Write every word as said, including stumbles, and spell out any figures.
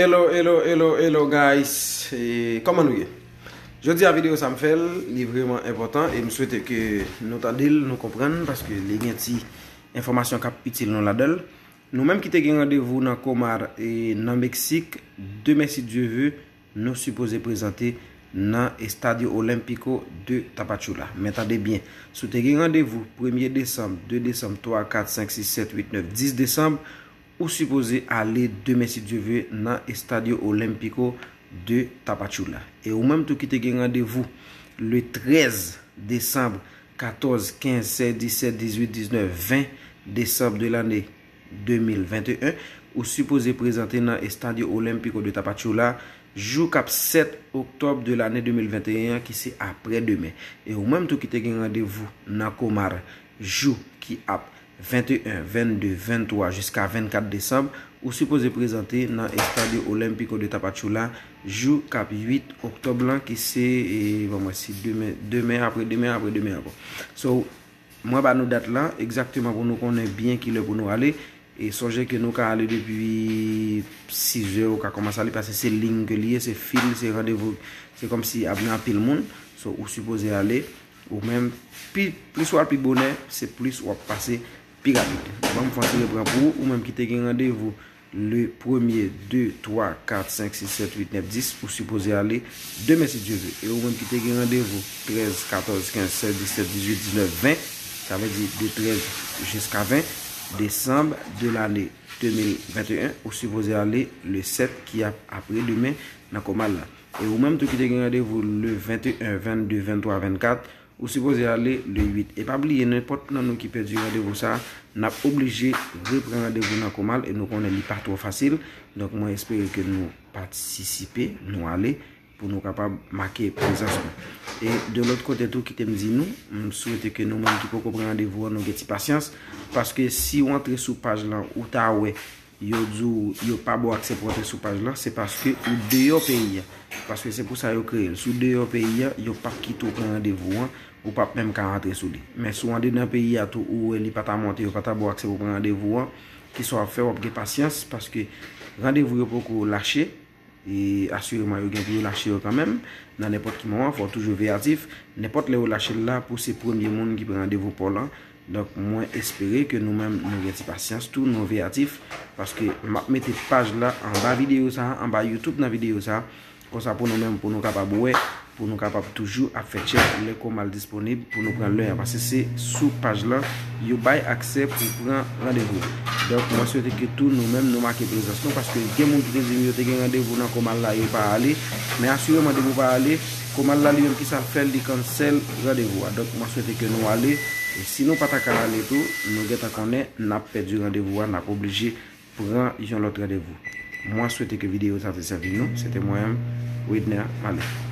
Hello, hello, hello, hello, guys. E, kòman nou ye? Jodi a videyo sa m fè l, li vrèman enpòtan e m swete ke nou tande l, nou konprann, paske li gen ti enfòmasyon k ap itil nou ladan l. Nou menm ki te gen randevou nan Comar e nan Meksik, demen si Dye ve, nou sipoze prezante nan Estadio Olímpico de Tapachula. Men tande byen, si w te gen randevou premye desanm, de desanm, twa, kat, senk, sis, sèt, uit, nèf, dis desanm, ou sipoze ale demen si Dye ve nan Estadio Olímpico de Tapachula. E ou menm tou ki te gen randevou le trèz desanm, katòz, kenz, sèz, disèt, dizuit, diznèf, ven desanm de lane de mil venteyen, ou sipoze prezante nan Estadio Olímpico de Tapachula jou k ap sèt oktòb de lane de mil venteyen an, ki se aprè demen. E ou menm tou ki te gen randevou nan Comar jou ki ap venteyen, vennde, venntwa jiska vennkat desanm, ou sipoze prezante nan Estadio Olímpico de Tapachula jou k ap uit oktòb lan, ki se, e, ban mwen si demen, demen, apre demen, apre demen ankò. So, mwen ba nou dat lan egzakteman pou nou konnen byen kilè pou nou ale. E sonje ke nou ka ale depi sizè, ou ka kòmanse ale, paske se liy ke li ye, se fil, se randevou, se kòmsi ap gen anpil moun. So, ou sipoze ale, ou menm, pi, plis w al pi bonè, se plis w ap pase pi rapid. Ban m fè yon ti repran pou ou, ou menm ki te gen randevou le premye, de, twa, kat, senk, sis, sèt, uit, nèf, dis, ou sipoze ale demen si Dye ve. E ou menm ki te gen randevou trèz, katòz, kenz, sèz, disèt, dizuit, diznèf, ven, sa vle di de trèz jiska ven desanm de lane de mil venteyen, ou sipoze ale le sèt ki ap apre demen nan Comar la. E ou menm tou ki te gen randevou le venteyen, vennde, venntwa, vennkat, ou sipoze ale le uit. E pa bliye, nenpòt nan nou ki pèdi randevou sa, n ap oblije repran randevou nan Comar e nou konnen li pa twò fasil. Donk, mwen espere ke nou patisipe, nou ale, pou nou kapab make prezans nou. E de lòt kote tou, kite m di nou, m swete ke nou menm ki poko pran randevou an, nou gen ti pasyans, paske si w antre sou paj lan, ou ta wè, yo di w yo pa ba w aksè pou w antre sou paj lan, se paske ou deyò peyi a. Paske se pou sa yo kreye l. Si w deyò peyi a, yo p ap kite w pran randevou an, ou p ap menm ka antre sou li. Men si w andedan peyi a tou, ou wè li pa ta monte, yo pa ta ba w aksè pou w pran randevou an, kisa w ap fè? W ap gen pasyans, paske randevou yo poko lache, e asireman yo gen pou yo lache yo kanmenm. Nan nenpòt ki moman, fò w toujou veyatif. Nenpòt lè yo lache l la, pou se premye moun ki pran randevou pa w lan. Donk, mwen espere ke nou menm, nou gen ti pasyans tou, nou veyatif, paske m ap mete paj la anba videyo sa a, anba YouTube nan videyo sa a, konsa pou nou menm, pou nou kapab wè, pou nou kapab toujou ap fè tchèk lè Comar disponib pou nou pran lè a, paske se sou paj lan yo bay aksè pou pran randevou. Donk, mwen swete ke tou nou menm, nou make prezans nou, paske gen moun ki te di m yo te gen randevou nan Comar la, yo pa ale, men asireman depi w pa ale, Comar la li menm, kisa l fè? Li cancel randevou a. Donk, mwen swete ke nou ale. E si nou pa ta ka ale tou, nou gentan konnen n ap pèdi randevou a, n ap oblije pran yon lòt randevou. Mwen swete ke videyo sa te sèvi nou. Se te mwen menm, Widner Malé.